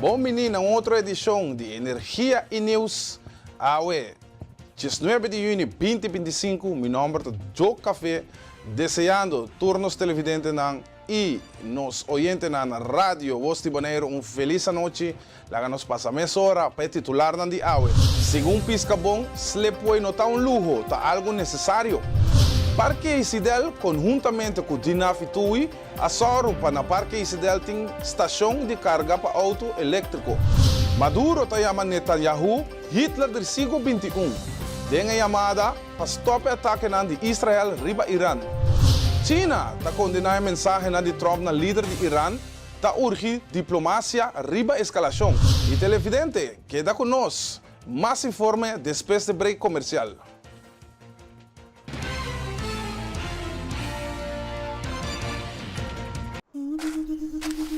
Bon bini na un otro edishon di Energia i Nieuws. Awe, 19 di yüni 2025, mi nòmber ta Joe Café, deseando tur nos televidentenan i nos oyentenan na Radio Voz di Boneiru un felis anochi. Laga nos pasa mesora pa e titularnan di awe. Segun Piscabon, slipway no ta un luho, ta algu nesesario. Parke Isidel konhuntamente ku Dinaf i Tui a sòru pa na Parke Isidel tin stashon di karga pa outo eléktriko. Maduro ta yama Netanyahu Hitler di siglo 21 den e yamada pa stòp e atakenan di Israel riba Iran. China ta kondená e mensahenan di Trump na lider di Iran Ta urgi diplomacia riba escalacion. Y televidente, keda cu nos! Mas informe despues de break comercial.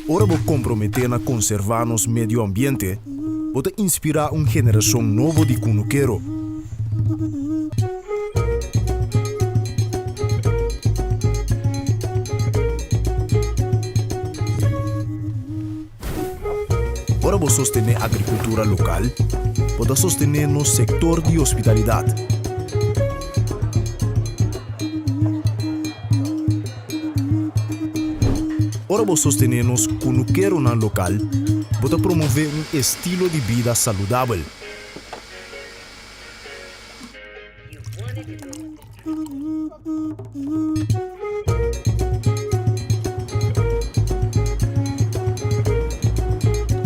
Ora bo komprometé na konservá nos medio ambiente, bo ta inspirá un generashon nobo di kunukero. Ora bo sostené agrikultura lokal, bo ta sostené nos sektor di hospitalidat. Ora bo sostené nos kunukeronan lokal, bo ta promové un estilo di bida saludabel.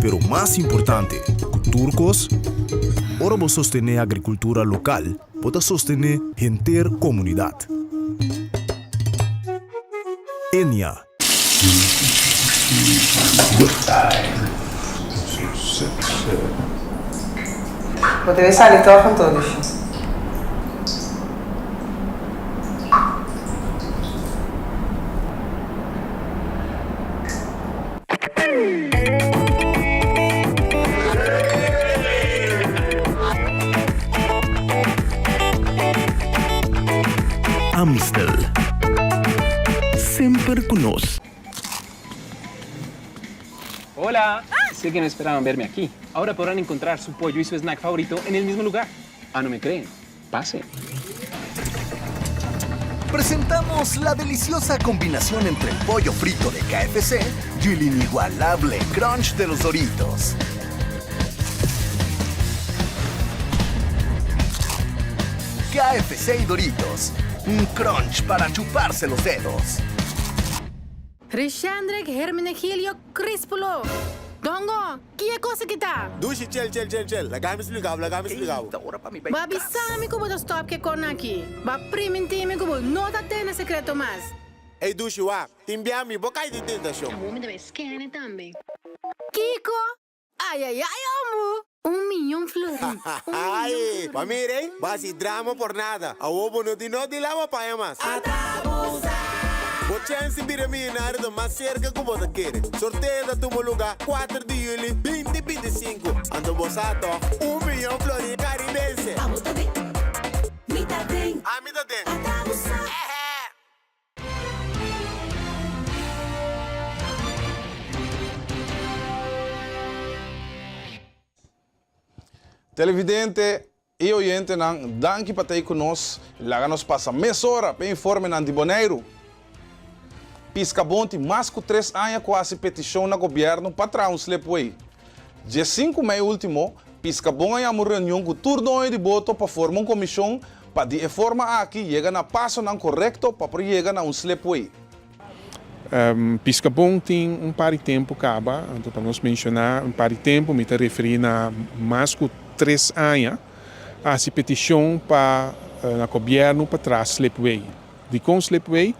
Pero mas importante ku tur kos, ora bo sostené agrikultura lokal, bo ta sostené henter komunidat. Enia. Bo debe sali tòg anto, Lushi. Amstel. Semper cu nos. Hola! Sé que no esperaban verme aquí. Ahora podrán encontrar su pollo y su snack favorito en el mismo lugar. Ah, no me creen? Pasen. Presentamos la deliciosa combinación entre el pollo frito de KFC y el inigualable crunch de los Doritos. KFC y Doritos, un crunch para chuparse los dedos. Rishendrick Hermenegilio Crispulo! Dongo, ki e kos aki ta? Dushi, chel, chel, chel, chel. Laga mi splika bo, laga mi splika bo. Bo a bisa mi ku bo ta stòp ku e kòrnan aki. Bo a primintí mi ku bo no ta tene sekreto mas. Ey, Dushi, wak, tin bia mi, bo kai den tentashon. Awor mi ta bai skène tambe. Kiko? Ayayay ombu! Un miyon florin, un miyon florin. Pa mira ey, bo hasi drama por nada. Awor bo no tin no di laba paña mas. Bo chèns di bira miyonario ta mas serka ku bo ta kere. Sorteo ta tuma lugá kuater di yuli binti 25. Anto bo sa tòg, un miyon florin karibense. Abo ta den, mi ta den. Ami ta den. Ata bo sa. Ehe! Televidente i oyentenan, danki pa ta ei ku nos. Laga nos pasa mesora p'e informenan di Boneiru. Piskabon tin mas ku tres aña ku hasi petishon na gobièrnu pa traha un slipway. Dje sinku mei último, Piskabon a yama un reunion ku tur doño di boto pa forma un komishon pa di e forma aki yega na pasonan korekto pa por yega na un slipway. Piskabon tin un par di tempu kaba, anto pa nos menshoná un par di tempu mi ta referí na mas ku tres aña, a hasi petishon pa na gobièrnu pa traha slipway. Dikon slipway?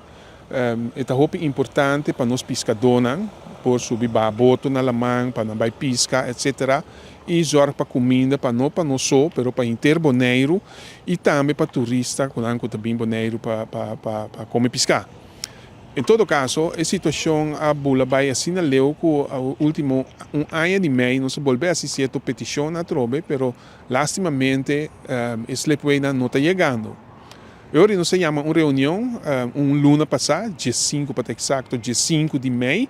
E ta hopi importante pa nos piskadónan por subi baha boto na laman pa nan bai piska etcetera i zòrg pa kuminda pa no pa nos so pero pa henter Boneiru i tambe pa turista ku nan ku ta bin Boneiru pa pa pa kome piská. En todo kaso e situashon a bula bai asina leu ku último un aña di mei nos a bolbe hasi sierto petishon atrobe pero lastimamente e slipwaynan no ta yegando. E ora nos a yama un reunion un luna pasá, diesinku pa ta eksakto, diesinku di mei,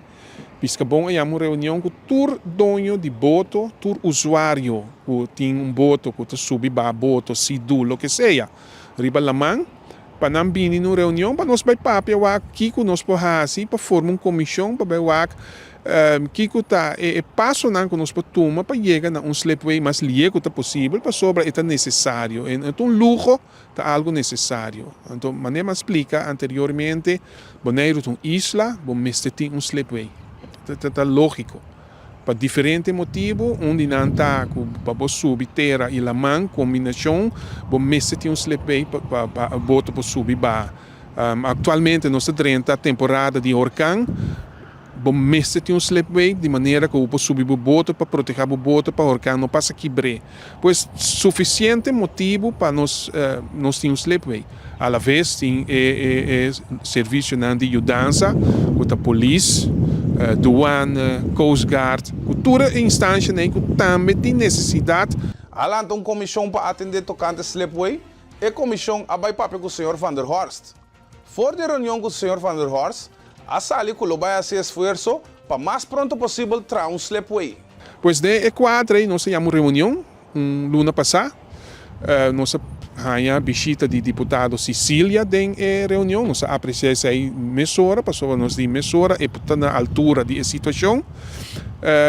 Piskabon a yama un reunion ku tur doño di boto, tur usuario ku tin un boto ku ta subi baha boto, sidu, loke sea, riba laman, pa nan bini na un reunion pa nos bai papia wak kiko nos por hasi pa forma un komishon pa bai wak kiko ta e pasonan ku nos por tuma pa yega na un slipway mas lihe ku ta posibel pasobra e ta nesesario, e no ta un luho. Ta algu nesesario. Anto, manera mi a splika anteriormente, Boneiru ta un isla, bo mester tin un slipway. Ta ta lógiko. Pa diferente motibu, un di nan ta ku pa bo subi tera i laman, kombinashon, bo mester tin un slipway pa pa pa boto por subi baha. Aktualmente nos ta drenta temporada di horkan. Bo mester tin un slipway di manera ku bo por subi bo boto pa protehá bo boto pa horkan no pasa kibr'é. Pues sufisiente motibu pa nos nos tin un slipway. Alaves tin e e e servisionan di yudansa ku ta polis, duane, coast guard, ku tur e instanshanan ei ku tambe tin nesesidat. A lanta un komishon pa atendé tokante slipway. E komishon a bai papia ku señor Van der Horst. For di e reunion ku señor Van der Horst a sali ku lo bai hasi esfuerso pa mas pronto posibel traha un slipway. Pues den e kuadra ei nos a yama un reunion un luna pasá. Nos a haña bishita di diputado Cicilia den e reunion. Nos a apresiá esei mesora pasobra nos di mesora e por ta na altura di e situashon.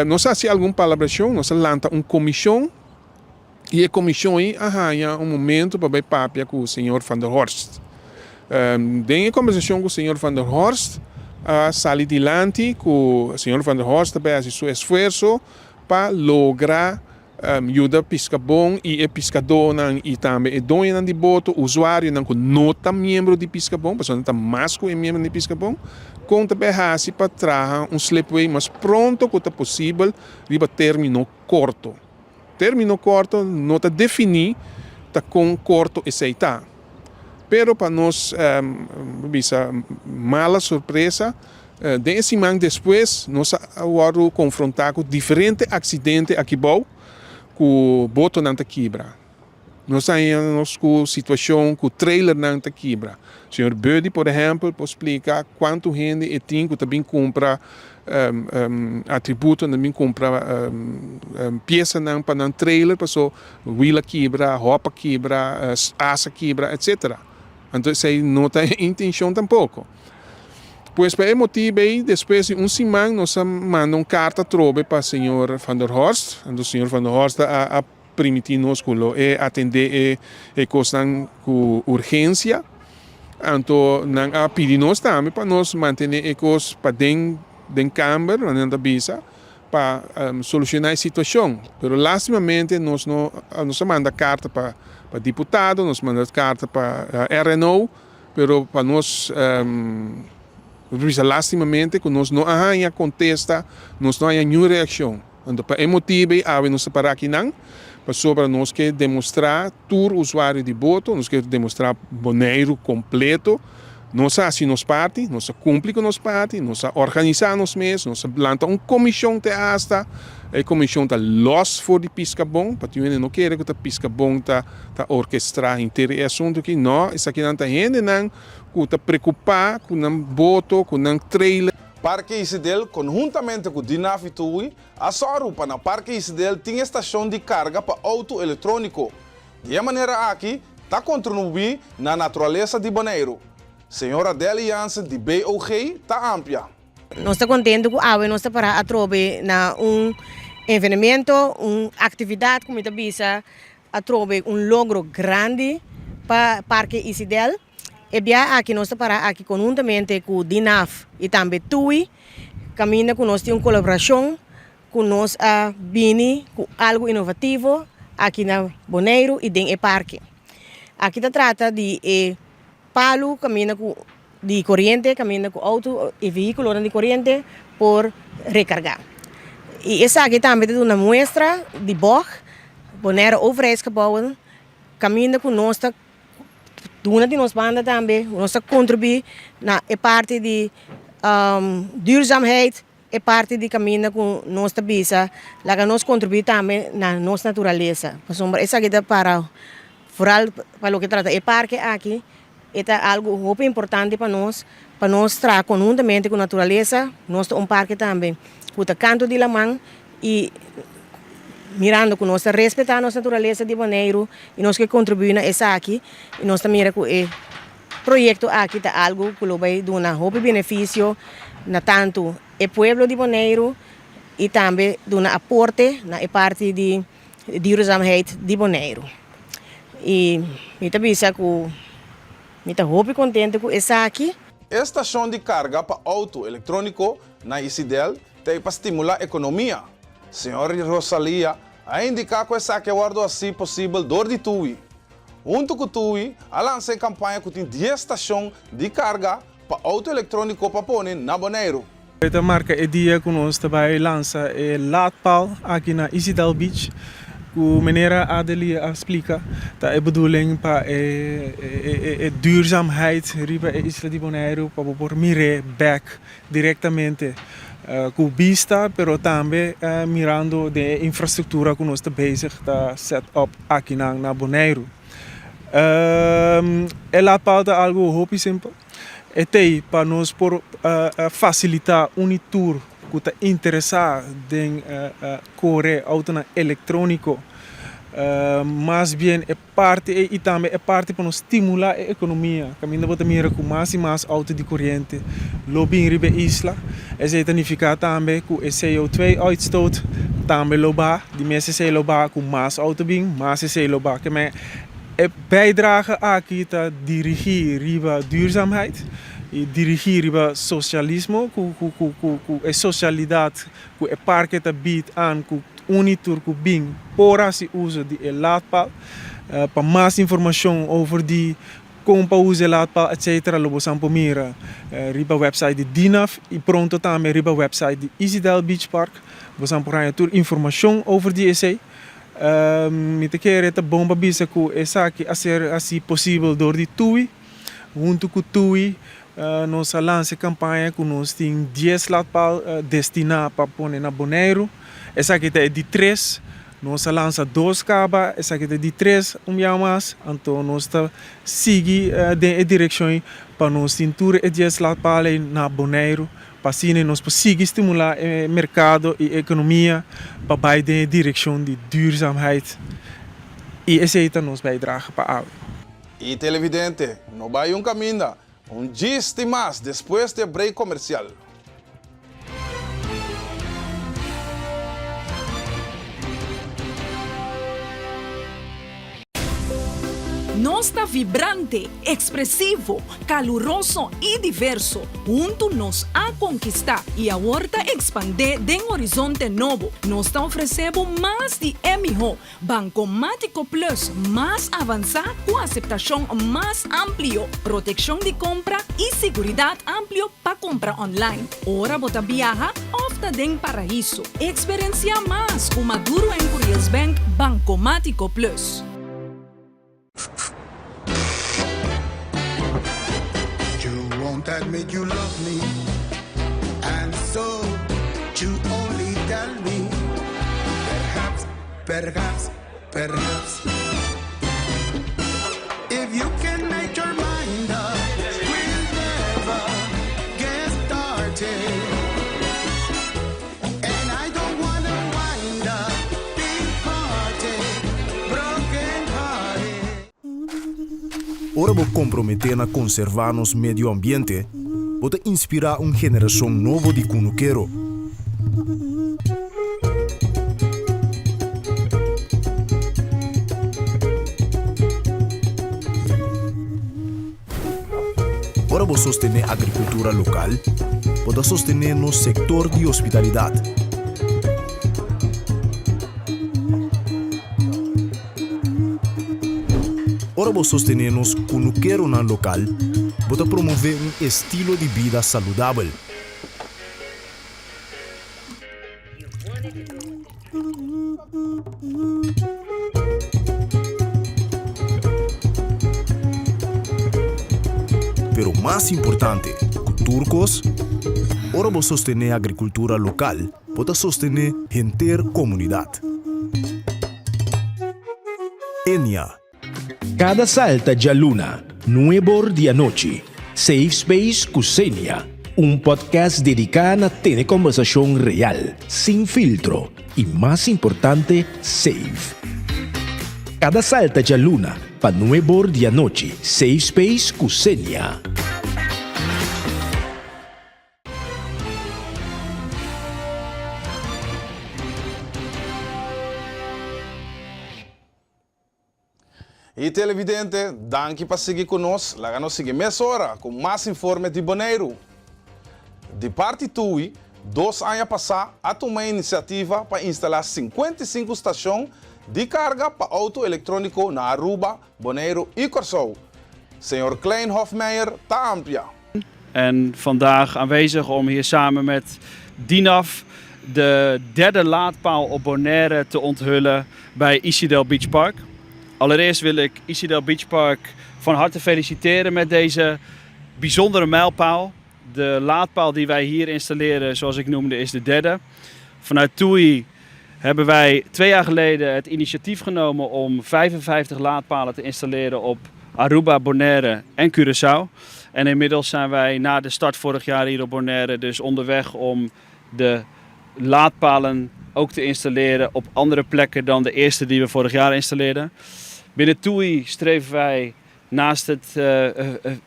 Nos a hasi algun palabrashon, nos a lanta un komishon. I e komishon ei a haña un momento pa bai papia ku señor Van der Horst. Den e kombersashon ku señor Van der Horst a sali dilanti ku señor Van der Horst ta bai hasi su esfuerso pa logra yuda Piskabon i e piskadónan i tambe e doñonan di boto, usuarionan ku no ta miembro di Piskabon, pasobra nan ta mas ku e miembronan di Piskabon, kon ta bai hasi pa traha un slipway mas pronto ku ta posibel riba término korto. Término korto no ta definí ta kon korto esei ta. Pero pa nos bisa mala sorpresa, den e siman despues nos a wòrdu konfrontá ku diferente aksidente akibou ku botonan ta kibra. Nos a haña nos ku situashon ku trailernan ta kibra. Señor Buddy por ehèmpel por splika kuantu hende e tin ku ta bin kumpra atributonan, bin kumpra piesanan pa nan trailer paso wiel a kibra, hòp a kibra, as a kibra etsetera. Anto esei no ta e intenshon tampoko. Pues pa e motibu ei despues di un siman nos a manda un karta atrobe pa señor Van der Horst. Anto señor Van der Horst a Primiti nos ku lo e atendé e e kosnan ku urgensia. Anto nan a pidi nos tambe pa nos mantené e kos paden den kamber, manera nan ta bisa, pa solushoná e situashon. Pero lastimamente nos no nos a manda karta pa pa diputado, nos manda karta pa RNO, pero pa nos bisa lastimamente ku nos no a haña kontesta, nos no a haña niun reakshon. Anto pa e motibu ei awe nos ta para akinan, pasobra nos ke demostrá tur usuario di boto, nos ke demostrá Boneiru kompleto, nos a hasi nos parti, nos a kumpli ku nos parti, nos a organisá nos mes, nos a lanta un komishon te asta, e komishon ta lòs for di Piskabon, pa tin hende no kere ku ta Piskabon ta ta orkestrá henter e asuntu aki, no, esakinan ta hendenan ku ta preokupá ku nan boto, ku nan trailer. Parke Isidel konhuntamente ku Dinav i Tui a sòru pa na Parke Isidel tin e stashon di karga pa outo elektróniko. Di e manera aki ta kontribuí na naturalesa di Boneiru. Señora Deli Jansen di BOG ta amplia. Nos ta kontentu ku awe nos ta para atrobe na un evenemento, un aktividat ku mi ta bisa atrobe un logro grandi pa Parke Isidel. E bia aki nos ta para aki konhuntamente ku Dinaf i tambe Tui, kaminda ku nos tin un kolaborashon ku nos a bini ku algu inovativo aki na Boneiru i den e parke. Aki ta trata di e palu kaminda ku di koriente kaminda ku outo i vehíkulonan di koriente por rekargá. I esaki tambe ta duna muestra di bog, Bonaire Overheidsgebouwen, kaminda ku nos ta Duna di nos banda tambe nos ta contribui na e parti di duurzaamheid, e parti di caminda cu nos ta bisa laga nos contribui tambe na nos naturalesa, pasobra esaki ta para vooral pa loke trata e parke aki. E ta algu hopi importante pa nos, pa nos traha konhuntamente ku naturalesa. Nos ta un parke tambe ku ta kantu di laman i mirando ku nos ta respetá nos naturalesa di Boneiru i nos ke kontribuí na esaki i nos ta mira ku e proyekto aki ta algu ku lo bai duna hopi benefisio na tantu e pueblo di Boneiru i tambe duna aporte na e parti di duurzaamheid di Boneiru. I mi ta bisa ku mi ta hopi kontento ku esaki. E stashon di karga pa outo elektróniko na Isidel ta ei pa stimulá ekonomia. Señor Rosalia a indiká ku esaki a wòrdu hasí posibel dor di TUI. Huntu ku TUI a lansa e kampaña ku tin dies stashon di karga pa outo elektróniko pa pone na Boneiru. E ta marka e dia ku nos ta bai lansa e laadpaal aki na Isidel Beach. Ku manera Adelie a splika ta e bedoeling pa e duurzaamheid riba e isla di Boneiru pa bo por mir'é bek direktamente ku bista pero tambe mirando den e infrastruktura ku nos ta bezig ta set up akinan na Boneiru. E laadpaal ta algu hopi simpel. E t'ei pa nos por fasilitá un i tur ku ta interesá den kore outonan elektróniko. Mas bien e parti ei i tambe e parti pa nos stimulá e ekonomia. Kaminda bo ta mira ku mas i mas outo di koriente lo bin riba e isla. Esei ta nifiká tambe ku e CO2 uitstoot tambe lo baha. Di mes esei lo baha ku mas outo bin, mas esei lo baha. E bijdrage aki ta dirigí riba duurzaamheid i dirigí riba sosialismo ku ku e sosialidat ku e parke ta bied aan ku uni tur ku bin por hasi uso di e laadpaal. Pa mas informashon over di kon pa usa e laadpaal etcetera lo bosan por mira riba website di Dinaf i pronto tambe riba website di Isidel Beach Park. Bosan por haña tur informashon over di esei. Mi ta kere ta bon pa bisa ku esaki a ser hasi posibel dor di TUI. Huntu ku TUI nos a lansa e kampaña ku nos tin dies latpaal destiná pa pone na Boneiru. Esaki ta e di tres. Nos a lansa dos kaba, esaki ta e di tres un bia mas. Anto nos ta sigui den e direkshon pa nos tin tur e dies latpaal ei na Boneiru. Pa asina nos por sigui stimulá e merkado i ekonomia pa bai den e direkshon di duurzaamheid i esei ta nos bijdrage pa awe. I televidente, no bai un kaminda, un djis tin mas despues di e break komersial. Nos ta vibrante, ekspresivo, kaluroso i diverso. Huntu nos a konkistá i awor ta ekspandé den horizonte nobo. Nos ta ofresé bo mas di e mihó Bankomátiko Plus mas avansá ku aseptashon mas amplio, protekshon di kompra i siguridat amplio pa kumpra online ora bo ta biaha òf ta den paraiso. Eksperensiá mas ku Maduro en Curiels Bank Bankomátiko Plus. You won't admit you love me And so you only tell me Perhaps, perhaps, perhaps If you can make your mind up We'll never get started And I don't wanna wind up Big party, broken hearted Ora bo komprometé na konservá nos medio ambiente, bo ta inspirá un generashon nobo di kunukero. Ora bo sostené agrikultura lokal, bo ta sostené nos sektor di hospitalidat. Ora bo sostené nos kunukeronan lokal, bo ta promové un estilo di bida saludabel. Pero mas importante ku tur kos, ora bo sostené agrikultura lokal, bo ta sostené henter komunidat. Enia. Kada sal ta djaluna. Nuebor di anochi, Safe Space ku Xenia, un podcast dediká na tene kòmbersashon real, sin filtro i mas importante, safe. Kada salta djaluna pa nuebor di anochi, Safe Space ku Xenia. Y televidente, danki pa sigui cu nos. Laga nos sigui mesora cu mas informe di Boneiru. Di parti Tui, dos aña pasá a tuma e iniciativa pa instalá 55 stacion di carga pa auto electronico na Aruba, Boneiru y Corsou. Señor Klein Hofmeijer ta amplia. En vandaag aanwezig om hier samen met Dinaf de derde laadpaal op Bonaire te onthullen bij Isidel Beach Park. Allereerst wil ik Isidel Beach Park van harte feliciteren met deze bijzondere mijlpaal. De laadpaal die wij hier installeren, zoals ik noemde, is de derde. Vanuit TUI hebben wij twee jaar geleden het initiatief genomen om 55 laadpalen te installeren op Aruba, Bonaire en Curaçao. En inmiddels zijn wij na de start vorig jaar hier op Bonaire dus onderweg om de laadpalen ook te installeren op andere plekken dan de eerste die we vorig jaar installeerden. Binnen TUI streven wij naast het, uh,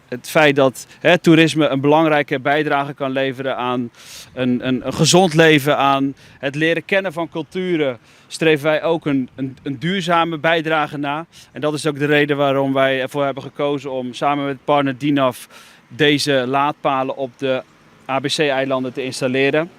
het feit dat hè, toerisme een belangrijke bijdrage kan leveren aan een, een, een, gezond leven, aan het leren kennen van culturen, streven wij ook een, een, een duurzame bijdrage na. En dat is ook de reden waarom wij ervoor hebben gekozen om samen met partner DINAF deze laadpalen op de ABC-eilanden te installeren.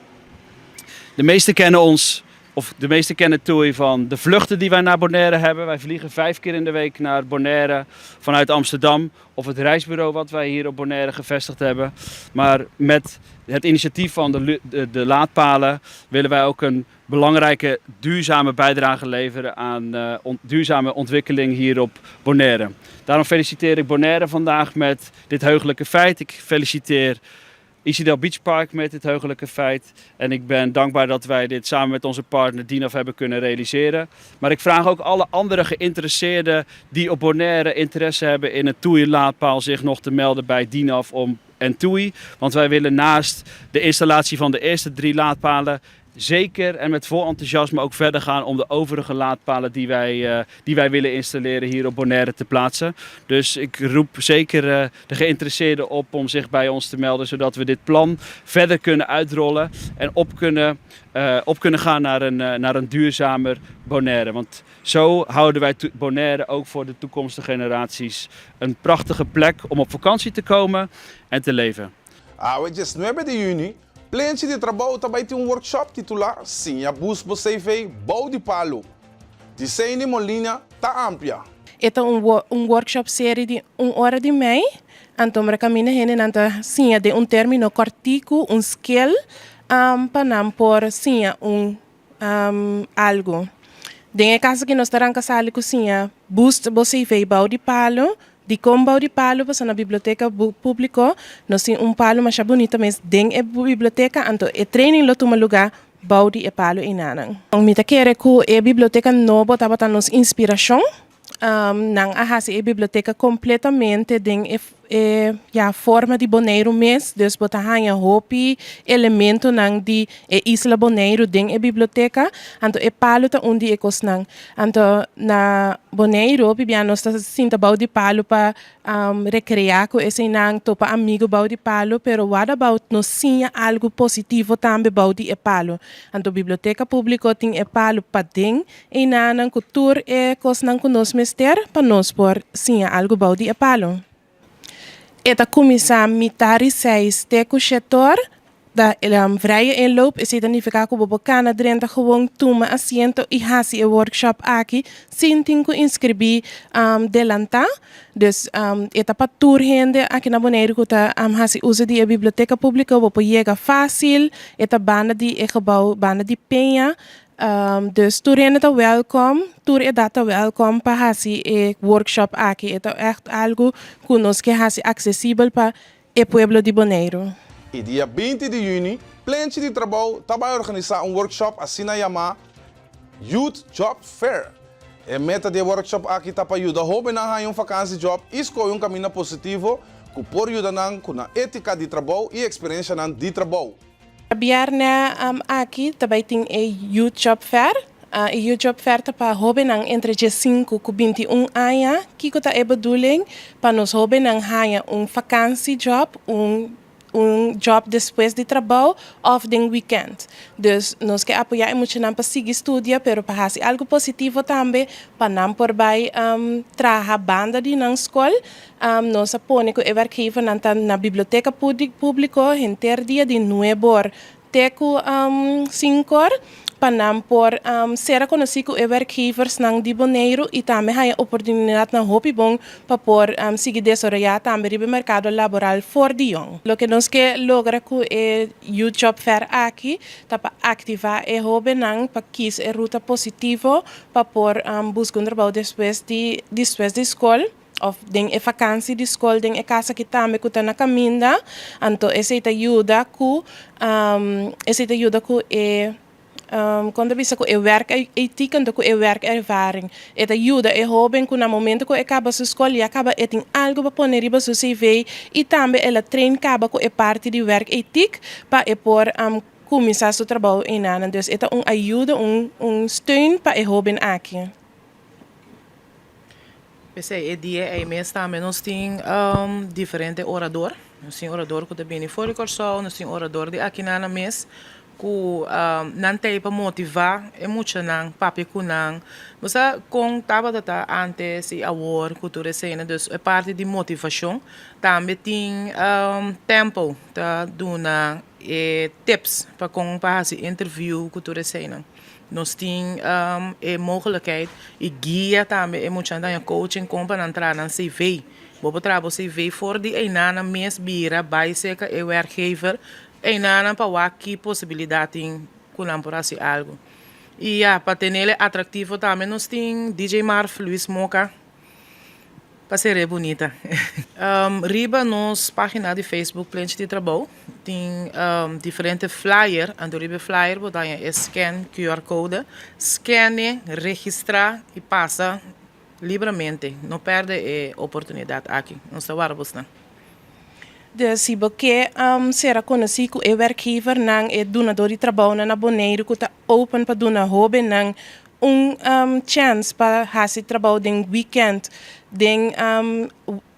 De meesten kennen ons of de meesten kennen TUI van de vluchten die wij naar Bonaire hebben. Wij vliegen vijf keer in de week naar Bonaire vanuit Amsterdam. Of het reisbureau wat wij hier op Bonaire gevestigd hebben. Maar met het initiatief van de, de, de laadpalen willen wij ook een belangrijke duurzame bijdrage leveren aan uh, duurzame ontwikkeling hier op Bonaire. Daarom feliciteer ik Bonaire vandaag met dit heugelijke feit. Ik feliciteer Isidel Beach Park met dit heugelijke feit. En ik ben dankbaar dat wij dit samen met onze partner Dinaf hebben kunnen realiseren. Maar ik vraag ook alle andere geïnteresseerden die op Bonaire interesse hebben in een TUI-laadpaal zich nog te melden bij Dinaf om en TUI. Want wij willen naast de installatie van de eerste drie laadpalen zeker en met vol enthousiasme ook verder gaan om de overige laadpalen die wij, uh, die wij willen installeren hier op Bonaire te plaatsen. Dus ik roep zeker uh, de geïnteresseerden op om zich bij ons te melden, zodat we dit plan verder kunnen uitrollen en op kunnen, uh, op kunnen gaan naar een, naar een duurzamer Bonaire. Want zo houden wij Bonaire ook voor de toekomstige generaties een prachtige plek om op vakantie te komen en te leven. Awe 19 di yüni, Plenchi di Trabou ta bai tin un workshop titulá Siña Bus Bo CV Bou di Palu. Diseini Molina ta amplia. E ta un un workshop seri di un ora di mei, anto mra kaminda hendenan ta siña den un término kòrtiku un skill pa nan por siña un algu. Den e kaso ki nos ta ranka sali ku siña boost bo CV bou di palu, dikon bou di palu? Pasobra na biblioteka públiko nos tin un palu masha bunita mes den e biblioteka, anto e training lo tuma lugá bou di e palu einanan. Mi ta kere ku e biblioteka nobo tabata nos inspirashon. Nan a hasi e biblioteka kompletamente den e e ya forma di Boneiru mes, dus bo ta haña hopi elementonan di e isla Boneiru den e biblioteka, anto e palu ta un di e kosnan. Anto na Boneiru hopi bia nos ta sinta bou di palu pa rekreá ku eseinan, topa amigu bou di palu, pero what about nos siña algu positivo tambe bou di e palu? Anto biblioteka públiko tin e palu paden Einanan ku tur e kosnan ku nos mester pa nos por siña algu bou di e palu. E ta kuminsá mitar di seis te ku shetor, ta vrije inloop, esei ta nifiká ku bo por kana drenta gewoon tuma asiento i hasi e workshop aki sin tin ku inskribí delantá. Dus e ta pa tur hende aki na Boneiru ku ta hasi uso di e biblioteka públiko, bo por yega fásil, e ta banda di e gebou, banda di Peña. Dus tur hende ta welkom, tur edat ta welkom pa hasi e workshop aki. E ta ègt algu ku nos ke hasi aksesibel pa e pueblo di Boneiru. E dia 20 di yüni, Plenchi di Trabou ta bai organisá un workshop asina yamá Youth Job Fair. E meta di e workshop aki ta pa yuda hóbennan haña un fakansijob i skohe un kaminda positivo ku por yuda nan ku nan étika di trabou i eksperenshanan di trabou. Bièrnè aki ta bai tin e Youth Job Fair. E Youth Job Fair ta pa hóbennan entre diesinku ku 21 aña. Kiko ta e bedoeling? Pa nos hóbennan haña un fakansijob, un un job despues di trabou òf den wikènt. Dus nos ke apoyá e muchanan pa sigui studia pero pa hasi algu positivo tambe pa nan por bai traha banda di nan skol. Nos a pone ku e werkgevernan ta na biblioteka públiko henter dia di nuebor te ku sinkor pa nan por sera konosí ku e werkgeversnan di Boneiru i tambe haña oportunidatnan hopi bon pa por sigui desaroyá tambe riba e merkado laboral for di yòn. Loke nos ke logra ku e Youth Job Fair aki ta pa aktivá e hóbennan pa kis e ruta positivo pa por buska un trabou despues di despues di skol. Of den e vakansi di skol den e kas aki tambe ku ta na kaminda, anto esei ta yuda ku esei ta yuda ku e kon ta bisa ku e wèrk etik anto ku e wèrkervaring. E ta yuda e hóben ku na momento ku e kaba su skol ya kaba e tin algu pa pone riba su CV i tambe el a train kaba ku e parti di wèrk etik pa e por kuminsá su trabou einan. Dus e ta un ayuda un un steun pa e hóben aki. P'esei e dia ei mes tambe nos tin diferente orador. Nos tin orador ku ta bini for di Kòrsou, nos tin orador di akinana mes ku nan ta ei pa motivá e muchanan, papia ku nan. Bo sa kon tabata ta ántes i awor ku tur esei. Dus e parti di motivashon. Tambe tin Tempo ta duna e tips pa kon pa hasi interview ku tur eseinan. Nos tin e mogelijkheid y guia tambe e muchanan ta haña coaching kon pa nan traha nan CV. Bo por traha bo CV for di einanan mes bira bai serka e werkgever einanan pa wak ki posibilidad tin ku nan por hasi algu. Y ya pa tenele atractivo tambe nos tin DJ Marv, Luis Moca. Pa ser'é bunita. Riba nos página di Facebook Plenchi di Trabou tin diferente flyer, anto riba e flyer bo ta haña e scan QR code, scan'e, registrá i pasa libramente. No pèrdè e oportunidat aki. Nos ta warda bosnan. Dus si bo ke sera konosí ku e werkgevernan, e dunadó di trabounan na Boneiru ku ta open pa duna hóbennan un chèns pa hasi trabou den wikènt, den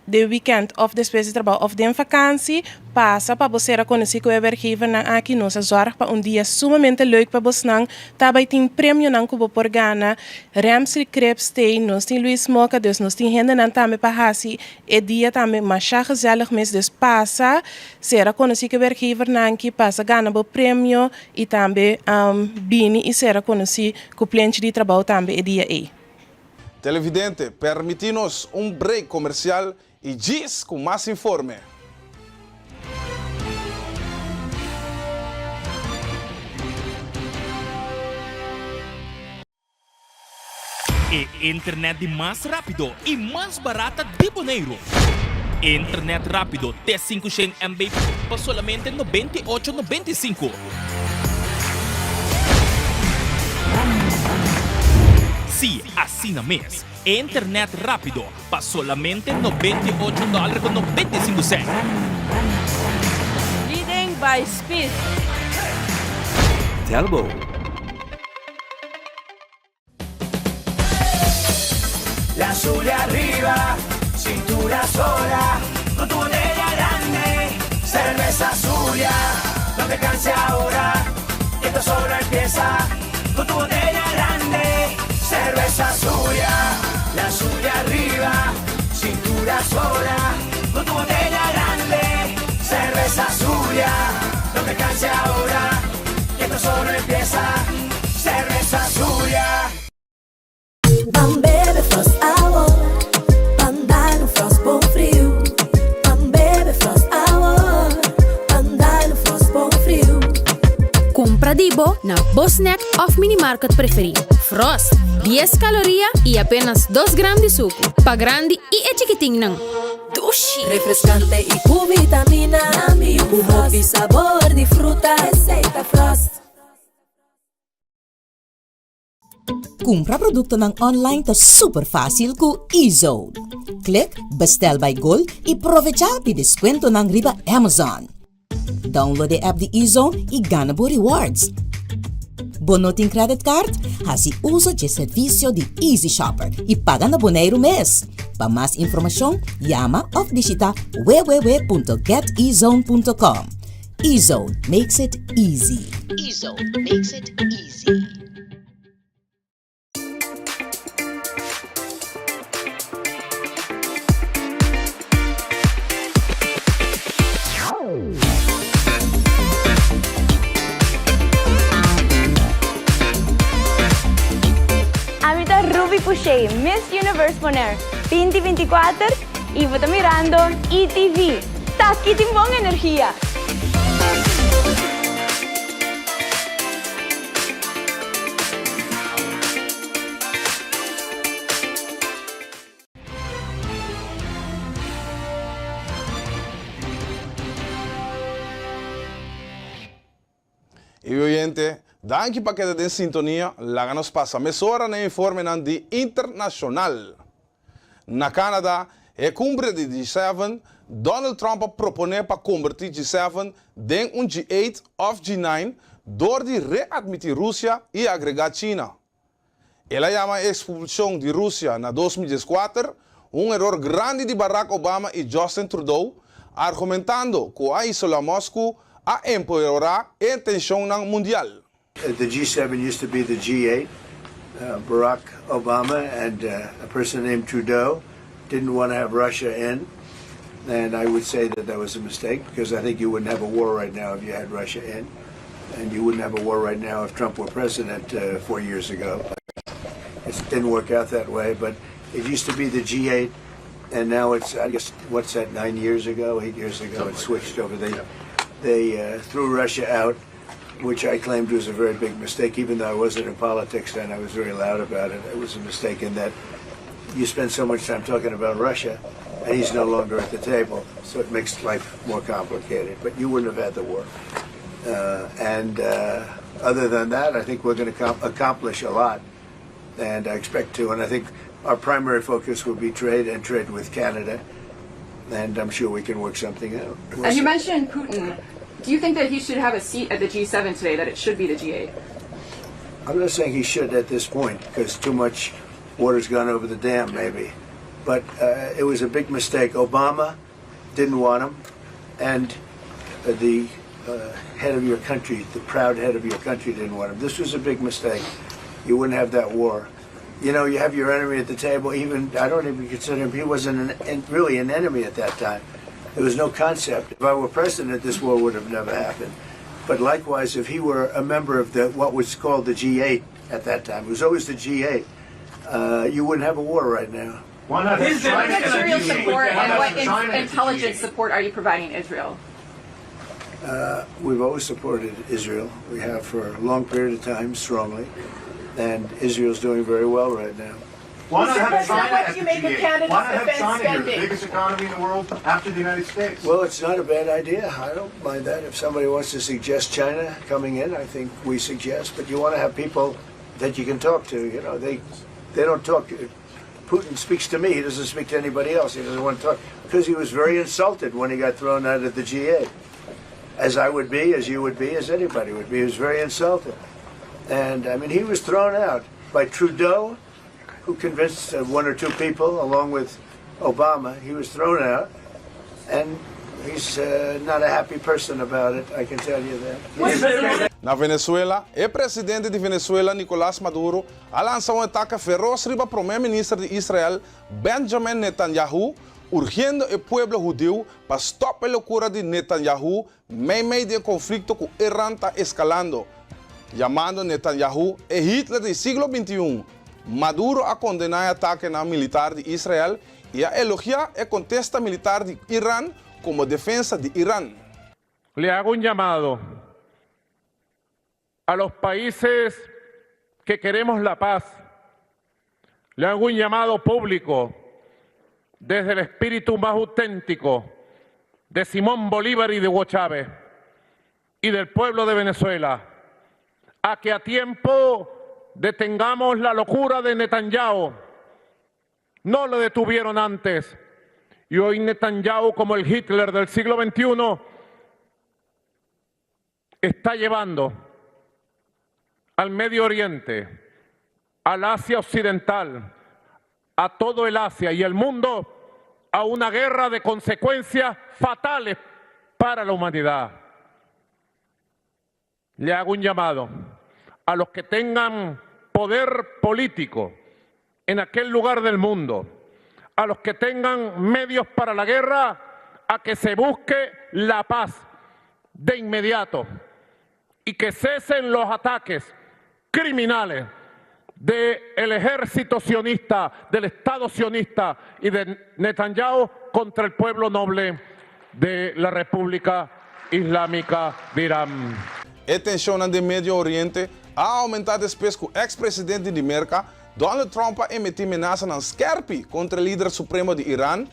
den wikènt òf despues di trabou òf den fakansi, pasa pa bo sera konosí ku e werkgevernan aki. Nos a zòrg pa un dia sumamente leuk pa bosnan. Ta bai tin premionan ku bo por gana. Ramsey Cripps t'ei, nos tin Luis Moca, dus nos tin hendenan tambe pa hasi e dia tambe masha gezellig mes. Dus pasa, sera konosí ku e werkgevernan aki, pasa gana bo premio. I tambe bini i sera konosí ku plenchi di trabou tambe e dia ei. Televidente, permití nos un break komersial i djis ku mas informe. E internet di mas rápido i mas barata di Boneiru. Internet rápido te 500 MB pa solamente 98 95. Sí, asina mes. Internet rápido pa solamente 98 dòler ku 95 sènt. Leading by speed. Telbo. La azul arriba, cintura sola, con tu botella grande, cerveza Zulia, no te canses ahora, que esto solo empieza, con tu botella grande, cerveza Zulia, la Zulia arriba, cintura sola, con tu botella grande, cerveza Zulia, no te canses ahora, que esto solo empieza, cerveza Zulia. Ban bebe Frost awor, ban dal un Frost bon friu. Ban bebe Frost awor, ban dal un Frost bon friu. Kumpra di bo na bo snack òf minimarket preferí. Frost, dies kaloria i apenas dos gram di suku. Pa grandi i e chikitinnan. Dushi! Refrescante y cu vitamina. Cu hopi sabor di fruta. Esey ta Frost. Kumpra produktonan online ta super fásil ku eZone. Klik Bestel by Gol i provechá di deskuentonan riba Amazon. Download e app di eZone i gana bo rewards. Bo no tin credit card? Hasi uso dje servisio di Easy Shopper i paga na Boneiru mes. Pa mas informashon, yama òf bishita www.getezone.com. eZone makes it easy. eZone makes it easy. Ami ta Ruby Pouchet, Miss Universe Bonaire 2024 y bo ta mirando ETV. Taki tin bon energia! E oyente, danki pa keda den sintonia, laga nos pasa mesora na e informenan di internashonal. Na Canada, e cumbre di G-seven, Donald Trump a propone pa converti G-seven den un G-eight of G-nine door di readmiti Rusia y agrega China. El a yama e expulsion di Rusia na 2014 un eror grandi di Barack Obama y Justin Trudeau, argumentando cu a isola Moscu a empeora e tensionnan mundial. The G7 used to be the G8. Uh, Barack Obama and uh, a person named Trudeau didn't want to have Russia in. And I would say that that was a mistake because I think you wouldn't have a war right now if you had Russia in. And you wouldn't have a war right now if Trump were president uh, four years ago. It didn't work out that way, but it used to be the G8, and now it's, I guess, what's that, nine years ago, eight years ago, it switched over. They, they uh, threw Russia out which I claimed was a very big mistake, even though I wasn't in politics then. I was very loud about it. It was a mistake in that you spend so much time talking about Russia, and he's no longer at the table, so it makes life more complicated. But you wouldn't have had the war. Uh, and uh, other than that, I think we're going to accomplish a lot, and I expect to. And I think our primary focus will be trade and trade with Canada, and I'm sure we can work something out. We'll and you mentioned Putin. Do you think that he should have a seat at the G7 today, that it should be the G8? I'm not saying he should at this point because too much water's gone over the dam, maybe. But uh, it was a big mistake. Obama didn't want him, and uh, the uh, head of your country, the proud head of your country, didn't want him. This was a big mistake. You wouldn't have that war. You know, you have your enemy at the table. Even I don't even consider him. He wasn't an, an, really an enemy at that time. There was no concept. If I were president, this war would have never happened. But likewise, if he were a member of the what was called the G8 at that time, it was always the G8, uh, you wouldn't have a war right now. Why not have what material support and what in- intelligence support are you providing Israel? Uh, we've always supported Israel. We have for a long period of time, strongly. And Israel's doing very well right now. Why not have China what do you make of Canada's Why not have defense China here, the spending? biggest economy in the world after the United States? Well, it's not a bad idea. I don't mind that. If somebody wants to suggest China coming in, I think we suggest. But you want to have people that you can talk to. You know, they they don't talk. Putin speaks to me. He doesn't speak to anybody else. He doesn't want to talk because he was very insulted when he got thrown out of the G8, as I would be, as you would be, as anybody would be. He was very insulted, and I mean, he was thrown out by Trudeau, who convinced uh, one or two people, along with Obama. He was thrown out, and he's uh, not a happy person about it. I can tell you that. Na Venezuela, e presidente di Venezuela Nicolas Maduro a lansa un atake feros riba promé minister di Israel Benjamin Netanyahu, urgiendo e pueblo hudiu pa stòp e lokura di Netanyahu meimei di e konflikto ku Iran ta eskalando. Yamando Netanyahu e Hitler di siglo 21, Maduro a kondená e atakenan militar di Israel i a elogiá e kontesta militar di Iran komo defensa di Iran. Le hago un llamado a los países que queremos la paz. Le hago un llamado público desde el espíritu más auténtico de Simón Bolívar y de Hugo Chávez y del pueblo de Venezuela a que a tiempo Detengamos la locura de Netanyahu. No lo detuvieron antes. Y hoy Netanyahu, como el Hitler del siglo XXI, está llevando al Medio Oriente, al Asia Occidental, a todo el Asia y el mundo a una guerra de consecuencias fatales para la humanidad. Le hago un llamado a los que tengan poder político en aquel lugar del mundo, a los que tengan medios para la guerra, a que se busque la paz de inmediato y que cesen los ataques criminales del ejército sionista, del Estado sionista y de Netanyahu contra el pueblo noble de la República Islámica de Irán. E tenshonnan den Medio Oriente a oumentá despues ku eks presidente di Merka, Donald Trump a emití menasanan skèrpi kontra e lider supremo di Iran.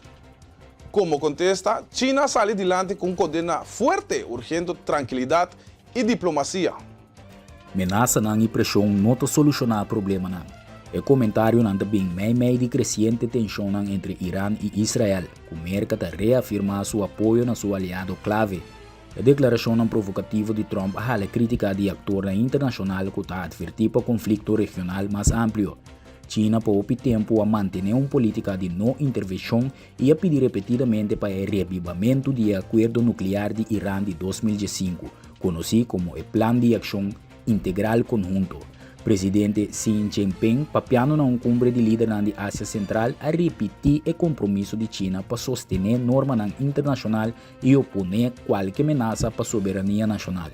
Komo kontesta, China a sali dilanti ku un kondena fuerte urgendo trankilidat i diplomasia. Menasanan i preshon no ta solushoná problemanan. E komentarionan ta bin meimei di kresiente tenshonnan entre Iran i Israel, ku Merka ta reafirmá su apoyo na su aliado klave. E deklarashonnan provokativo di Trump a hala krítika di aktornan internashonal ku ta atvertí pa konflikto regional mas amplio. China pa hopi tempu a mantené un polítika di no intervenshon i a pidi repetidamente pa e rebibamentu di e akuerdo nuklear di Iran di 2015, konosí komo e Plan di Akshon Integral Konhunto. Presidente Xi Jinping, papiando na un kumbre di lidernan di Asia Sentral, a ripití e kompromiso di China pa sostené normanan internashonal i oponé kualke menasa pa soberania nashonal.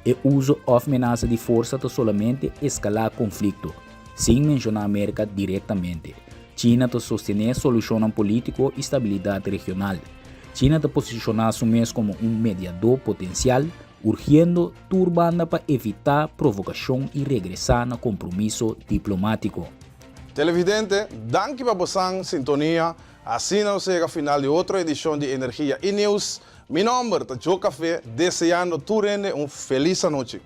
E uso òf menasa di forsa ta solamente eskalá konflikto, sin menshoná Merka direktamente. China ta sostené solushonnan polítiko i stabilidat regional. China ta posishoná su mes komo un mediadó potensial, urgiendo tur banda pa evitá provokashon i regresá na kompromiso diplomátiko. Televidente, danki pa bosan sintonia. Asina nos yega final di otro edishon di Energia i Nieuws. Mi nomber ta Joe Café, deseando tur hende un felis anochi.